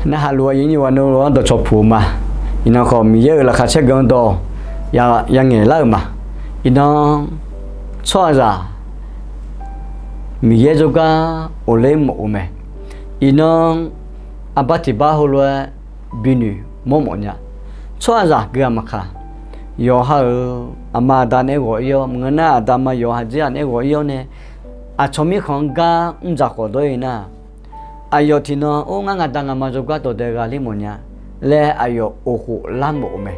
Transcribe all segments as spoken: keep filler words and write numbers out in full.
Narhaq luf aqyuif aqnyir ghaq navluf-anr dawqcawq puq-eu ma. Iqnan khawf, Miqyaer-euq laqkhaq caerganq-anr dawq ya, ya ngaeqlar-euq ma. Iqnan tsawrhaqzaq Miqyaer jawrgar ofler mawf-eu mae. Iqnan aqbar tiq bar heulof-aer binoeq mawrmawf nya. Tsawrhaqzaq gui-aq maqkaq, yawqha-euq aqma aqda naeq-aer ghawq-ir-awr, maqngeur nar aqda aqma yawqha jir-aq naeq-aer ghawq-ir-awr nae, aqcawq mirkhanq-anr gar mr dzaq khawf dawr-ir nar, aqyawf tiqnan or ngar ngaqda ngaqma jawrgar dawqdae ghaqler mawf nya laer aqyawf of khof lar mawf-eu mae.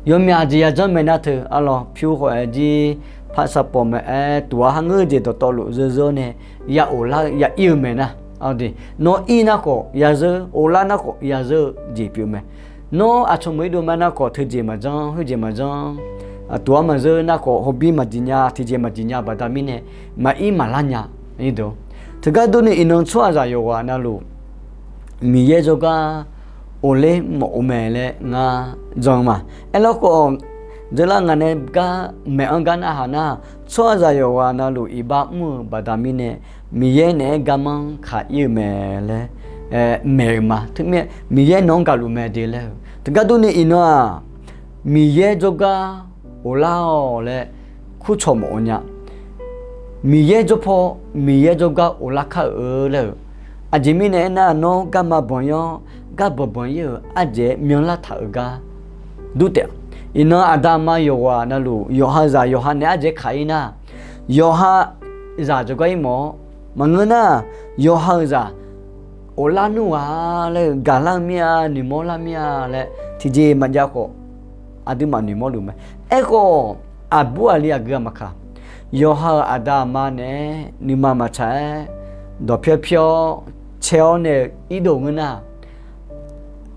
Yawmyaq jeq yajanr maeq nar teu arlawr, pyur khawf-aer jir, passport maeq-aer, tuq-a har ngeur jeq dawqtawvluf zeur zeur-awr nae ya of lar-eu ya ir-eu mae nar. Nawr ir nar khawf ya zeur, of lar nar khawf ya zeur-eu jeq pyeuf mae. Nawr aqcawq meuq irdov ma nar khawf teujeq maqjanr khoerjeq maqjanr, tuq-a maqzeur nar khawf hawbir maqjeq nya, tiqjeq maqjeq nya baqda mirnae maqir maqlar nya. Teugar durni iqnan tsawrhaqzaq yawqghaq navluf Miqyaer jawrgar ofler mawf-eu mae laer ngar jan ma. Aerlawr khawf, dzeurlar ngaq nae gar maeq-anr gar narhaq nar, tsawrhaqzaq yawqghaq navluf iqbax mr-eu baqda mirnae, Miqyaer naeq-aer garmanr kaq ir-eu mae laer maeq-euq ma. Teumirnae Miqyaer nawq-anr gaqluf mae de laer-eu. Teugar durni iqnan-aq, Miqyaer jawrgar oflar-awq laer kurcawq mawf-eu nya. Miqyaer jawrpaw, Miqyaer jawrgar oflar kar-euq laer-eu. Aqjeq mirnae aernar, nawr garma banq-ir-awr, gar banq banq-ir-euq ardzaeq-aer myanrlar taq-eu gar dur taef. Iqnan aqda aqma yawqghaq navluf yawqha zaq yawqha naeq ardzaeq-aer kaq-ir nar, yawqha zaq jawrgar ir mawf-awr, maqngeur nar, yawqha-euq zaq oflar nmr ghaq laer-eu gaqlar-eu mir-a, noeqmawr lar mir-a laer tiqjeq maqjav khawf, aqduimaf noeqmawr luf mae. Aerkhawf, aqbur aqli aqgeu-aq maqkaq, yawqha-euq aqda aqma naeq-aer nuima maqtsaq-aer dawqpyawr pyawr cae-awr nae-eu irdov ngeur nar,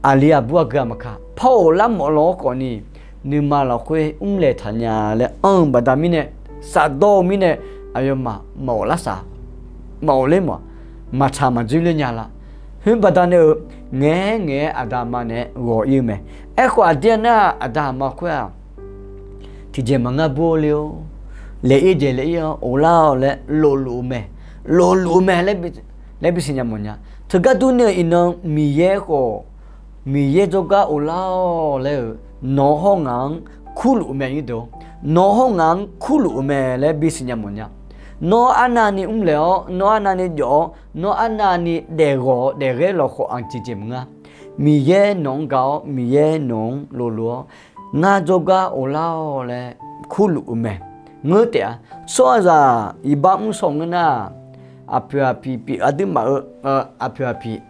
aqli aqbur aqgeu-aq maqkaq, par oflar mawf law-awr khawfni, nuima lafkhoer mrlaeq taq nya laer anr-eu baqda mirnae, safdawr-eu mirnae, aqyawfmaf maqof lar saq, maqof ler mawf, maqtsaq maqdzoer ler nya la. Khoer baqda nae-eu, ngaeq-aer ngaeq-aer aqda aqma naeq-aer ghawq ir-eu mae. Aerkhawf aqdir-a nar, aqda aqma khoer-aq, tiqjeq maqngeur bur-eu le-or, laeq ir jeq laeq ir-awr oflar-awq laer lofluf-eu mae, lofluf-eu mae laer bisiq nya mawf nya. Teugar durni-eu iqnan Miqyaer khawf, Miqyaer jawrgar oflar-awq laer-euq nawq-eu hawr ngaq-anr kurluf-eu mae. Nawq-eu hawr ngaq-anr kurluf-eu mae laer bisiq nya mawf nya. Nawr arnavni mrlaeq-awr, nawr arnavni jawf-awr, nawr arnavni daefghawq-awr daefghaer lawqkhawf aqjeq jeq maqngeur. Miqyaer nawq-anr gaq-awr, Miqyaer nawq-anr lofluf-awr, ngar jawrgar oflar-awq laer kurluf-eu mae. Ngeur taef-a. Tsawrhaqzaq iqbax mr shaw ngeur nar, aqpoeq aqpiq pyeuf aqduimaf-eu, aqpoeq aqpiq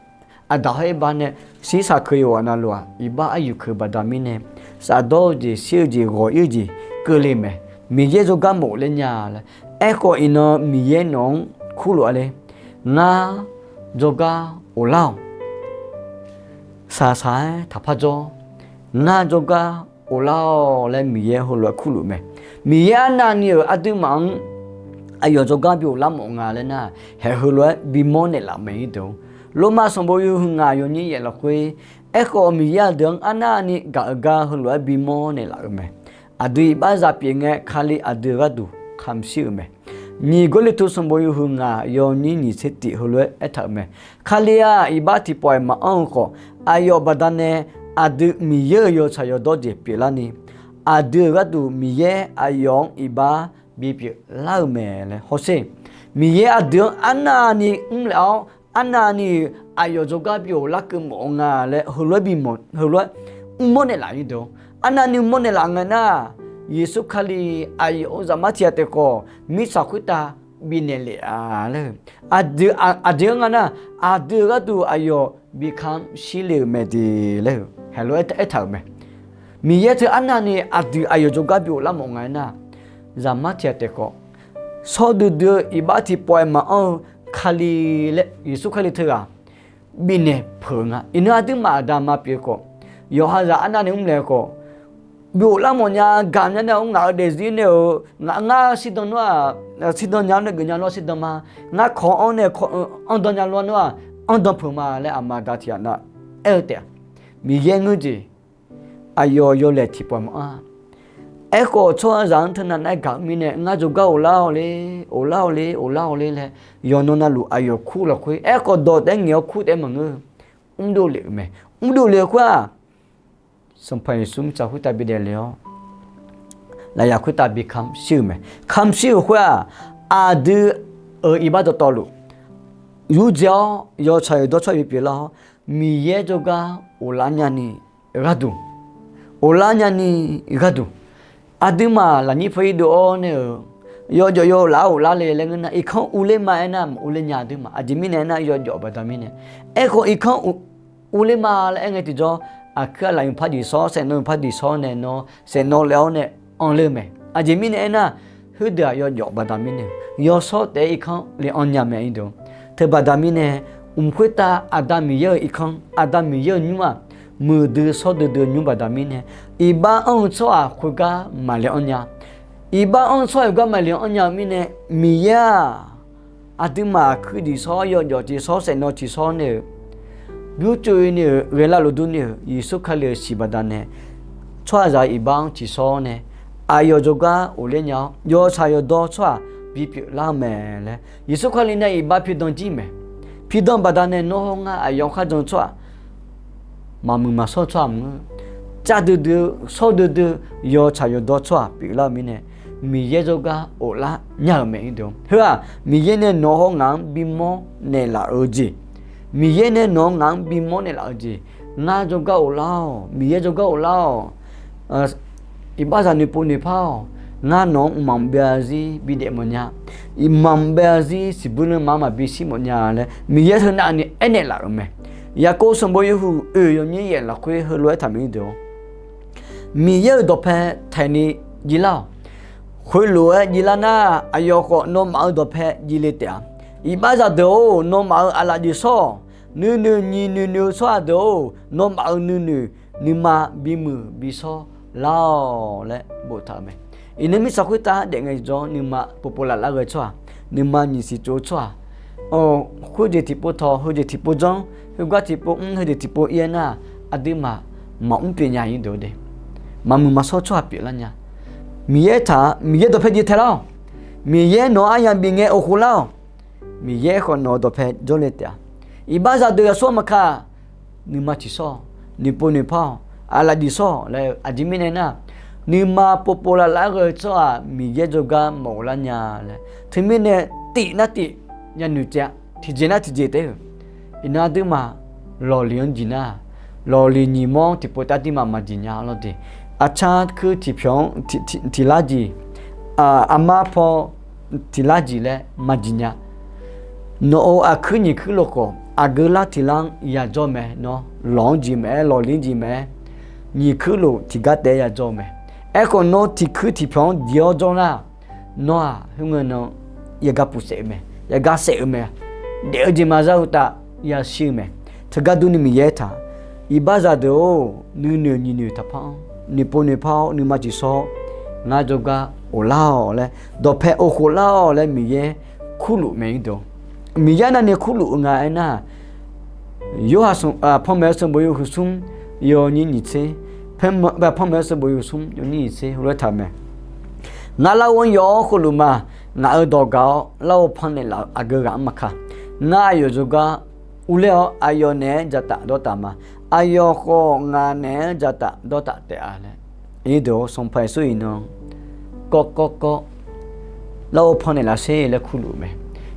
aqdaq hawr-ir bar nae shirsaq keuv yawqghaq navluf-aq, iqbax aryuif keuv baqda mirnae, safdawr-eu jeq, shir-eu jeq, ghawq ir-eu jeq keuvle mae. Miqyaer jawrgar mawf-eu laer nya laer. Aerkhawf iqnan Miqyaer nawq-anr kurluf-a le. Ngar jawrgar oflar-awq. Saqsaq-aer taqpar jawr. Ngar jawrgar oflar-awq laer Miqyaer heulof-aer kurluf mae. Miqyaer arnavni-euq aqduimaf-anr aqyawf jawrgar bi oflar mawf nga laer nar, haeq heulof-aer bimawr naeqlaf mae ir deuq. Lormav sanqbof yawhuiq ngaq yawnyir yaeq lafkhoer, aerkhawf Miqyaer aqdui-anr arnavni gaq-eu gar heulof-aer bimawr naeqlaf-euq mae. Aqdui iqbax zaq pyeuf ngae, Kali aqdui-euq gharduq kamq shir-euq mae. Nyiq Gawrliqtu sanqbof yawhuiq ngaq yawnyir nyiq tser tiq heulof-aer aertaq-euq mae. Kali-aq, iqbax tiqpawf-aer maqanr-eu khawf, aqyawf baqdanae aqdui Miqyaer-euq yawtsaq yawdawr jeq pyeuflarni, aqdui-euq gharduq Miqyaer aqyawf-anr iqbax bipyeuf lar-euq mae laer hawsher. Miqyaer aqdui-anr arnavni mrlaef-awr, arnavni aqyawf jawrgar bi oflar keuv mawf-eu nga laer heulof-aer bimawr, heulof-aer mrmawr naeqlaf ir deuq. Arnavni mrmawr naeqlaf ngae nar, Yeqsur Kali aqyawf-euq zaqmar tiq ghaq taef khawf, mirtsaq khoertav bifnaeq lef-a laer-eu. Aqdui, aqdui-anr nga nar, aqdui-euq gharduq aqyawf bi kamq shir le-euq mae de laer-eu, haeq lof-aer aertaq-euq mae. Miqyaer teu arnavni aqdui aqyawf jawrgar bi oflar mawf nga aernar, zaqmar tiq ghaq taef khawf, shawr duidui-eu iqbax tiqpawf-aer maqanr-eu Kali laer, Yeqsur Kali teughaq bifnaeq peuq-eu nga. Iqnan aqduimaf aqda aqma pyeuf-eu khawf, yawqha zaq arnavni mrlaeq-eu khawf, bi oflar mawf nya, gaq nya nar-aq, ngaq-euq daefzir nae-euq, ngaq ngar shirdan nawr-aq, shirdan nya nae geuf nya lawr shirdan ma. Ngar kawq-anr nae kawq-eu anrdan nya lawr nawr-aq, anrdan peuq ma laer aqma aqda tiq ghaq nav aer-eu taef-a. Miqyaer ngeur jeq aqyawf yawlaeq tiqpawf maqanr-a. Aerkhawf tsawrhaqzaq-anr teunav nar-aer gaq-eu mirnae ngar jawrgar oflar-awq le, oflar-awq le, oflar-awq le laer yawqnan navluf aqyawf kur lafkhoer, aerkhawf dawq taef-aer ngaeq-awr kur taef-aer maqngeur. mrdov lef-euq mae. Mrdov lef-eu khoer-aq, Sanqpaq Yeqsur mirtsaq khoertav bidaef le-awr, lafyaq khoertav bi kamq shir-euq mae. Kamq shir-euq khoer-aq, aqdui-euq iqbax dawqtawvluf yurdzae-awr, yawtsaq yawdawr tsawrhaq bipyeuf lar-awr, Miqyaer jawrgar ghoflar nyani gharduq, ghoflar nyani gharduq, aqduimaf lafnyir paw irdov-awr nae-euq, yawjawf yawlaf-aer ghoflar le laer ngeur nar, irkanr urler ma aernar, maqurler nya aqduimaf. Aqjeq mirnae aernar, yawjawf baqda mirnae. Aerkhawf, irkanr urler ma laer aer ngae tiqjawr, aqkuir aqlaf mqpar diqshawr, saeqnawv mqpar diqshawr nae nawr saeqnawv laer-awr nae anr ler-eu mae. Aqjeq mirnae aernar, khoerdeuq-aq yawjawf baqda mirnae-euq, yawshawr taef-aer irkanr le anr nya mae irdov. Teubaqda mirnae, mq khoertav Aqda Miqyaer-euq irkanr, Aqda Miqyaer-euq nymr-aq, muiqdui shawr duidui-eu nymr baqda mirnae, iqbax anr-eu tsawrhaq khoergar maqle anr nya. Iqbax anr-eu tsawrhaq khoergar maqle anr nya-eu mirnae, Miqyaer-aq, aqduimaf aqkuir diqshawr, yawjawf tiqshawr, saeqnawv tiqshawr nae-euq, bymrcov-i ni-euq, ghaelar luf dur ni-euq Yeqsur Kali-euq siq baqdanae, tsawrhaqzaq-euq iqbax-anr tiqshawr-awr nae, aqyawf jawrgar ghofler nya-awr, yawtsaq yawdawr tsawrhaq bipyeuf lar-eu mae laer, Yeqsur Kali nae iqbax pidan jir mae. Pidan baqdanae nawr hawr ngar aqyawf kharjan-eu tsawrhaq, maqmuiq maqshawr-eu tsawrhaq maqngeur. Cav duidui-eu, shawr duidui-eu, yawtsaq yawdawr tsawrhaq pyeuflar-eu mirnae, Miqyaer jawrgar ghoflar nya-euq mae irdov. Heu-aq, Miqyaer nae nawq-awr ngaq-anr bimawr naeqlaf-eu jeq, Miqyaer nae nawq-awr ngaq-anr bimawr naeqlaf-eu jeq, ngar jawrgar ghoflar-awq, Miqyaer jawrgar ghoflar-awq. Iqbaxzaq noeqpov noeqpar-awq. Ngar nawq-anr mqmaq maqbyav zarzir bidaef mawfnya. Mqmaq maqbyav zarzir siqbuir lanma-anr maqbi shir mawfnya laer Miqyaer teunav ni aernaeq laf-euq mae. Yaqkov sanqbof yawhuiq oeq yawnyir yaef lafkhoer heulof-aer taqmaeq irdov. Miqyaer-euq dawqpae taeqni jir lar-awq. Khoerlof-aer jir lar nar, aqyawf khawf nawmaf-euq dawqpae jir le taef-a. Iqbaxzaq deuq-or, nawmaf-euq aqlaf jeq shawr-awq. Nuinoeq nyiq noeq noeq-eu tsawrhaq deuq-or, nawmaf-euq nuinoeq nuima bimuiq bishawr lar-awq laer boftaq-euq mae. Iqnan mirtsaq khoertav daef ngaejawr, nuima povpov laf lar ghae-eu tsawrhaq, nuima nyiq siq tsov-eu tsawrhaq, khoerjeq tiqpov tawq, heujeq tiqpov janr, heugar tiqpov mr, heujeq tiqpov ir-aer nar, aqduimaf maqmr pyeuf nya-ir deuq de. Maqmuiq maqshawr tsawrhaq pyeuflar nya. Miqyaer taq-a, Miqyaer dawqpae jeq taeq lar-awq. Miqyaer nawq-anr aryamq bif ngae of khof lar-awq. Miqyaer khawf nawq-eu dawqpae jawrle taef-a. Iqbaxzaq deuq aqsur-anr maqkaq, nuima tiqshawr-awq, noeqpov noeqpar-awq, aqlaf jeq shawr-awq laer-eu aqjeq mirnae nar, nuima povpov laf lar ghae-eu tsawrhaq Miqyaer jawrgar maqghoflar nya laer teumirnae tif nar tif, yanoeq tsaev-a, tiqjeq nar tiqjeq taef-eu. Iqnan aqduimaf lawqliq-anr jeq nar, lawqliq nyiq mawr tiqpov taef aqduimaf maqjeq nya lawr de. Aqcaq kuir tiqpyawq-anr tiqlar jeq, aqma paw tiqlar jeq laer maqjeq nya. Nawq-euq aqkuir nyiq kuir lof khawf, aqgeu lar tiqlar-anr yajawr mae. Nawr lawq-anr jeq maeq-aer, lawqliq-anr jeq maeq-aer, nyiq kuir lof tiqgar taef-aer yajawr-eu mae. Aerkhawf nawr tiqkuir tiqpyawq-anr jeq-awr jawr nar, nawr-aq khoerngae nan yagar pufsaef-eu mae, yagar saef-eu mae. Daef-eu jeq maqza-eu uqtaf yashir-eu mae. Teugar durni Miqyaer taq, iqbaxzaq deuq-or, nuinoeq nyiq noeq taqpar-anr, noeqpov noeqpar-awr, nuima tiqshawr-awr, ngar jawrgar ghoflar-awq laer, dawqpae of khof lar-awq laer Miqyaer kurluf mae irdov. Miqyaer navni kurluf-eu nga aernar, Yorhaq, Panmaeq-eu sanqbof yawhuiq smr yawnyir nyiq tser, Panmaeq-eu sanqbof yawhuiq smr yawnyir nyiq tser heulof-aer taq-eu mae. Ngar larghov-anr yaw-awr heulof ma. Ngaq-euq dawq gaq-awr larghov pannaeq laf-eu aqgeu ghaq-anr maqkaq, ngar aqyawf jawrgar urler-awr aqyawf naeq-aer dzaqtaf dawrtaf ma. Aqyawf khawf ngaq naeq-aer dzaqtaf dawrtaf taef-a laer. Irdov-or, Sanqpaq Yeqsur iqnan kawv kawv kawv larghov pannaeq laf sher laer kurluf-eu mae.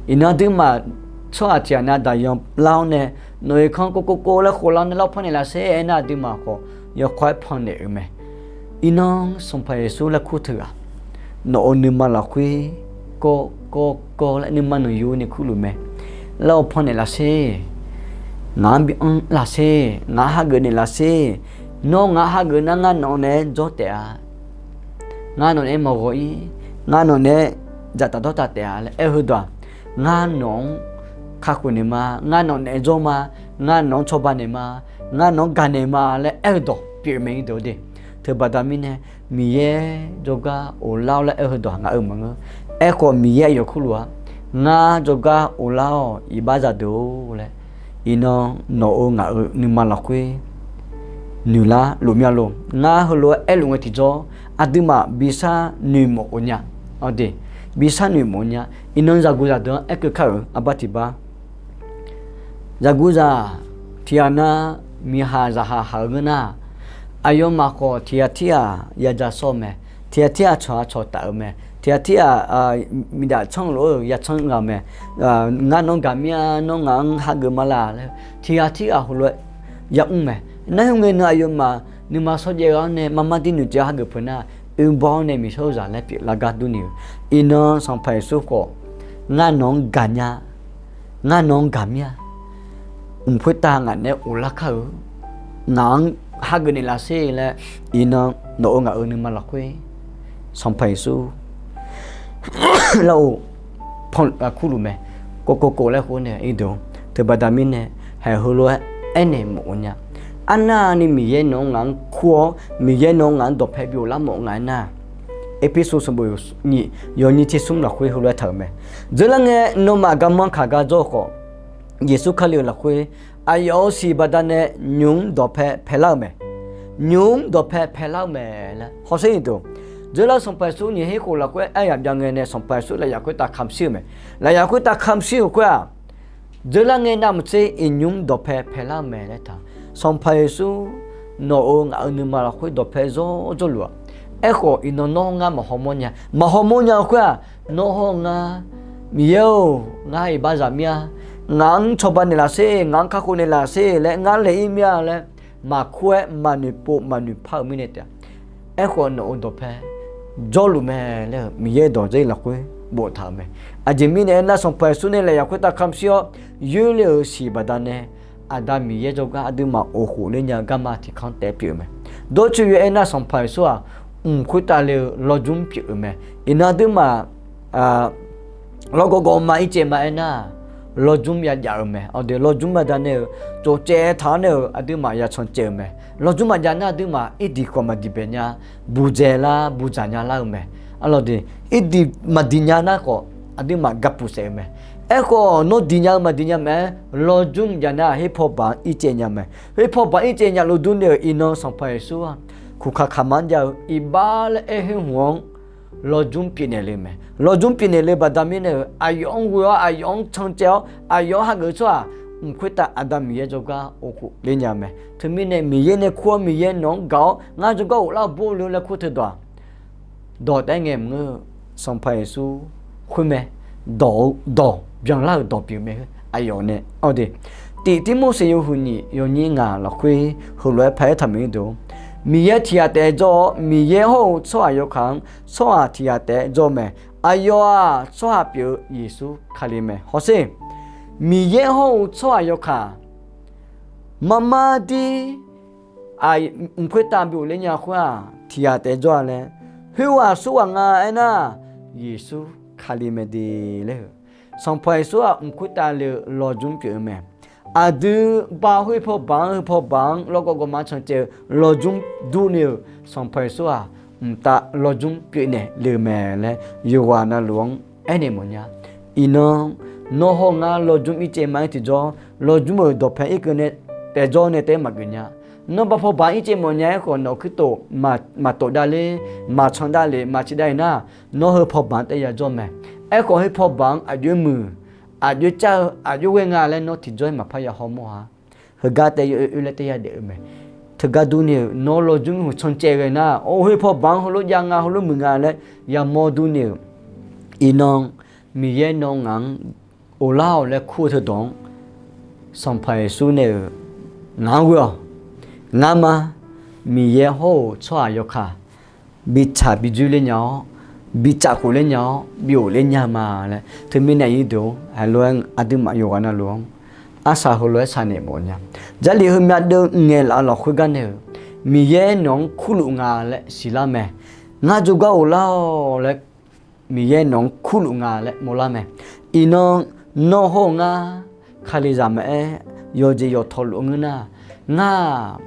Iqnan aqduimaf tsawrhaq tiq ghaq nav daqyan lar-awr nae, nawq-euq kanr kov kov kov laer khoflar-awr nae larghov pannaeq laf sher aernar, aqduimaf khawf yawkawr-aer pannaeq-eu mae. Iqnan Sanqpaq Yeqsur laer kur teughaq, nawq-euq nuima lafkhoer kawv kawv kawv laer nuima nanqyuni kurluf mae. Larghov pannaeq laf sher, ngaq-anr bi anr laf sher, ngaq-anr hageuf naeq laf sher. Nawr ngaq-anr hageuf nar, ngar nawq naeq-aer jawr taef-a. Ngar nawq naeq-aer maqghawq-ir, ngar nawq naeq-aer dzaqtaf dawrtaf taef-a laer aer-eu heudawq-aq, ngar nawq-anr kakhof naeq ma, ngar nawq naeq-aer jawr ma, ngar nawq-anr cawba naeq ma, ngar nawq-anr gaq naeq ma laer aer-eu dawq pyeuf mae irdov de. Teubaqda mirnae, Miqyaer jawrgar of lar-awr laer aer-eu heudawq-aq ngaq-euq maqngeur. Aerkhawf Miqyaer aqyawf kurluf-a, ngar jawrgar of lar-awq iqbaxzaq deuq-or laer, iqnan nawq-euq ngaq-euq nuima lafkhoer noeqlar lofmya lor. Ngar heulof-aer aerluf ngae tiqjawr, aqduimaf bishar noeqmawf of nya. Awq de, bishar noeqmawf nya. Iqnan zaqguq zaqdeuq-anr aerkeuv kar-euq arbar tiq bar, zaqguq zaq Tiqghaq nav miqhaq zaqhaq haq-eu ngeur nar, aqyawfmaf khawf tiqghaq tirghaq yadzaq sawr-eu mae. Tiqghaq tirghaq cawq-a cawq taf-eu mae. Tiqghaq tirghaq miqdaf tsanr lof-eu ya tsanr ghaq mae. Ngar nawq-anr gaq mir-a, nawr ngaq-anr hageuf ma laq laer tiqghaq tirghaq heulof-aer yamr mae. Nar khoerngae nan aqyawfmaf nuima shawrjaev ghaq-anr nae marmar dir noeqtsaev hageuf peuq nar, oerbawr-anr nae miqshawr-eu zaq laer pyeuflar gar durni-eu, iqnan Sanqpaq Yeqsur khawf, ngar nawq-anr gaq nya, ngar nawq-anr gaq mir-a, mq khoertav ngaq naeq-aer ghoflar kar-eu, ngaq-anr hageuf naeqlaf sher laer, iqnan nawq-euq ngaq-euq nuima lafkhoer Sanqpaq Yeqsur lar-or, pan kurluf mae. Kov kov kov laer khof nae irdeuq-or, teubaqda mirnae haeq heulof-aer aernaeq mawf-eu nya. Arnavni Miqyaer nawq-anr ngaq-anr kur-awr, Miqyaer nawq-anr ngaq-anr dawqpae bi ghoflar mawf nga aernar, Erpersu sanqbof nyiq yawnyir tsersmr lafkhoer heulof-aer taq-euq mae. Dzeurlar ngae nawmaf garmanr kaq gar jawr-eu khawf, Yeqsur Kali-euq lafkhoer aqyawf-euq siq baqdanae nymq-mr dawqpae paelar-eu mae. Nymq-mr dawqpae paelar-eu mae laer hawsher iqdeuq, dzeurlar Sanqpaq Yeqsur nyiq her khof lafkhoer aryamq byav ngae nae Sanqpaq Yeqsur lafyaf khoertav kamq shir-eu mae. Lafyaf khoertav kamq shir-euq khoer-aq, dzeurlar ngae navmaqtser iqnymr dawqpae paelar-eu mae laer taq. Sanqpaq Yeqsur nawq-euq ngaq-euq nuima lafkhoer dawqpae zawr jawrluf-aq, aerkhawf iqnan nawr ngar maqhaw mawrnya. Maqhaw mawrnya-eu khoer-aq, nawr hawr ngar, Miqyaer-or, ngar iqbax zaq mir-a, ngaq-anr cawba naeqlaf sher, ngaq-anr kakhof naeqlaf sher laer ngar laeq-ir mir-a laer maqkur-aer maqnoeq pov maqnoeq par-euq mirnae taef-a. Aerkhawf nawq-euq dawqpae jawrluf mae laer-eu Miqyaer dawq dzer lafkhoer boftaq-euq mae. Aqjeq mirnae aernar, Sanqpaq Yeqsur nae lafyaf khoertav kamq shir-awr yoerle-euq siq baqdanae Aqda Miqyaer jawrgar aqduimaf of khof ler nya-eu garma tiqkanr taef pyeuf-eu mae. Dawrcoeni aernar, Sanqpaq Yeqsur-aq, mq khoertav le-eu lawrjmr pyeuf-euq mae. Iqnan aqduimaf lawrgawv gawv ma ircaev ma aernar, lawrjmr yajav-euq mae. Awqdeuq lawrjmr baqdanae-euq tsof caev taq-awr nae-euq aqduimaf yacan caev-eu mae. Lawrjmr maqjav nar aqduimaf irdiq khawf maqdiq bae nya, buqdzaeq lar buqdzaq nya lar-eu mae. Arlawq de, irdiq maqdiq nya nar khawf aqduimaf gapuf saef-eu mae. Aerkhawf nawr diq nya-eu maqdiq nya mae-aer lawrjmr jav nar, herpaw baq-anr ircaev nya mae. Herpaw baq-anr ircaev nya luf durni-euq iqnan Sanqpaq Yeqsur-aq, kuqkaq kaqma-anr jav-eu iqbax laer aer khoer hmq-anr lawrjmr pyeufnaeq le mae. Lawrjmr pyeufnaeq le baqda mirnae-euq aqyawf-anr ghoe-awr, aqyawf-anr cancaev-awr, aqyawf-anr hageuf-eu tsawrhaq mq khoertav Aqda Miqyaer jawrgar of khof ler nya mae. Teumirnae Miqyaer nae kur-awr, Miqyaer nawq-anr gaq-awr ngar jawrgar ghoflar-eu bor le laer kur teudawq-aq, dawq taef-aer ngae maqngeur-eu, Sanqpaq Yeqsur khoermae, dawq-eu dawq byanlar-euq dawq pyeuf mae. Aqyawf nae awq de, Tiq Tirmorseq yawhuiq nyiq yawnyir ngaq lafkhoer heulof-aer paraer taq maeq-ir deuq, Miqyaer tiq ghaq taef-aer jawr-awr, Miqyaer hawr-eu tsawrhaq yawkaq-anr tsawrhaq tiq ghaq taef-aer jawr mae. Aqyawf-aq, tsawrhaq pyeuf-eu Yeqsur Kali mae. Hawsher, Miqyaer hawr-eu tsawrhaq yawkaq marmar dir mq khoertav bi ghofler nya khoer-aq, tiq ghaq taef-aer jawr-a laer, khoerghaq aqsurghaq nga aernar, Yeqsur Kali mae de laer-eu, Sanqpaq Yeqsur-aq, mq khoertav le-eu lawrjmr pyeuf-eu mae. Aqdui ba khoer paw baq-anr, heu paw baq-anr lawrgawv gawvma-anr cancaev-eu lawrjmr durni-euq, Sanqpaq Yeqsur-aq, mqtav lawrjmr pyeufnaeq le-eu mae laer yawqghaq navluf-anr aernaeq mawfnya. Iqnan, nawr hawr ngar lawrjmr ircaev ma-aer tiqjawr, lawrjmr-euq dawqpae irkeuv nae taef jawr nae taef-aer maqgeuf nya. Nawr ba paw baq-anr ircaev mawfnya-aer khawf, nawq kuirtof maqtof davler, maqcan davlef, maqciv dav-ir nar, nawr heu paw baq-anr taef-aer yajawr mae. Aerkhawf, heu paw baq-anr aqjox-aer muiq, aqjox-aer cav-eu, aqjox-aer ghae nga laer nawr tiqjawr-aer maqpar ya hawmawr-a. Heugar taef-aer yaw oe oe laer taef-aer yadaef-eu mae. Teugar durni-euq nawr lawrjmr heuq cancaev ghae nar, or, heu paw baq-anr heulof jav nga, heulof muiq nga laer yamawr durni-euq, iqnan Miqyaer nawr ngaq-anr ghoflar-awq laer kur-eu teudawq-anr, Sanqpaq Yeqsur nae-euq, ngaq-anr ghoe-awq. Ngar ma, Miqyaer hawr-euq tsawrhaq yawkaq bitsaq bi dzoerler nya-awr, bitsaf khofler nya-awr, bi ghofler nya-eu ma laer. Teumirnae aqyuif deuq-or, heulof-aer aqduimaf yawqghaq navluf-anr arsaq heulof-aer saqnaeq mawfnya. Jarlif heumyav deuv ngaeq laf-eu lafkhoer gar nae-euq, Miqyaer nawq-anr kurluf nga laer siqlar mae. Ngar jawrgar ghoflar-awq laer, Miqyaer nawq-anr kurluf nga laer mawrlar mae. Iqnan, nawr hawr-eu ngar Kalizaq maqaer, yawqjeq yawqtawq luf-eu ngeur nar, ngar-aq,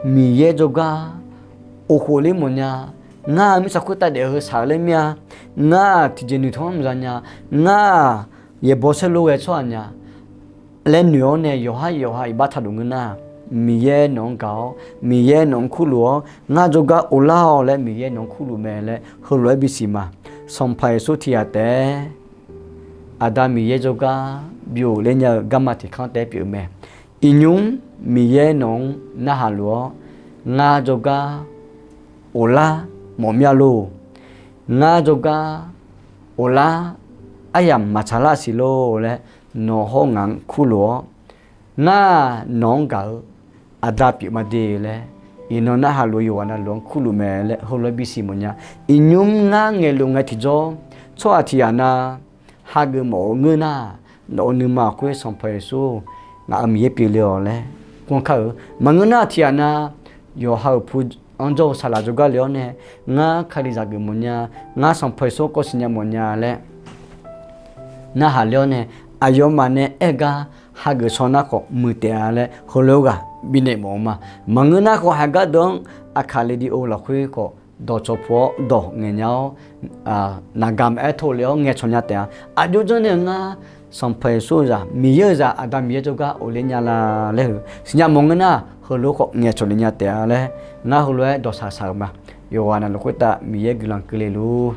Miqyaer jawrgar of khofler mawfnya. Ngar-aq, mirtsaq khoertav daef-eu heu saq-eu laer mir-a. Ngar-aq, tiqjeq noeqtmq-anr maqza nya. Ngar-aq, yaeqbawq saerlu ghae tsawrhaq nya laer noeq-awr nae yawqhar yawqha iqbax taqdov ngeur nar, Miqyaer nawq-anr gaq-awr, Miqyaer nawq-anr kurluf-awr, ngar jawrgar ghoflar-awq laer Miqyaer nawq-anr kurluf mae laer heulof-aer bisiq ma. Sanqpaq Yeqsur tiq ghaq taef-aer Aqda Miqyaer jawrgar bi ghofler nya-eu garma tiqkanr taef-aer pyeuf-eu mae. Iqnymr Miqyaer nawq-anr narhaq luf-awr, ngar jawrgar of lar mawf mir-a lor. Ngar jawrgar of lar aryamq maqtsaq lar siq lor laer, nawq hawr ngaq-anr kurluf-awr, ngar nawq-anr gaq-eu aqda pyeuf ma de laer, iqnan narhaq luf-eu yawqghaq navluf-anr kurluf mae laer heulof-aer bisiq mawfnya. Iqnymr ngar ngaeqluf ngae tiqjawr, tsawrhaq tiq ghaq na hageuf mawf-eu ngeur nar, nawq-euq nuima khoer Sanqpaq Yeqsur, ngaq-euq Miqyaer pyeufle-awq laer kur kar-eu. Maqngeur nar tiq ghaq na, yawqha-euq pu-anr jawr-eu saqlaq jawrgar le-awr nae, ngar Kali zaqgeuf mawfnya, ngar Sanqpaq Yeqsur kawv siqnya mawfnya laer narhaq le-awr nae, aqyawfmaf nae aer-eu gar hageuf shaw nar khawf muiq taef-a laer heulof-aer ghaq bifnaeq mawf-eu ma. Maqngeur nar khawf haiq gardeuq-anr Aqkaq radio lafkhoer khawf dawqcawq puq-awr dawq ngaeqnya-awr, naqgaq maqaer tov le-awr ngaeqcawq nya taef-a. Aqjox janrnae-eu ngar Sanqpaq Yeqsur-eu zaq, Miqyaer-eu zaq, Aqda Miqyaer jawrgar of ler nya la laer-eu siqnya mawf ngeur nar, heulof khawf ngaeqcawq le nya taef-a laer, ngar heulof-aer dawqshaq shaq-euq ma. Yawqghaq navluf khoertav Miqyaer guiqlanq keuvle luf.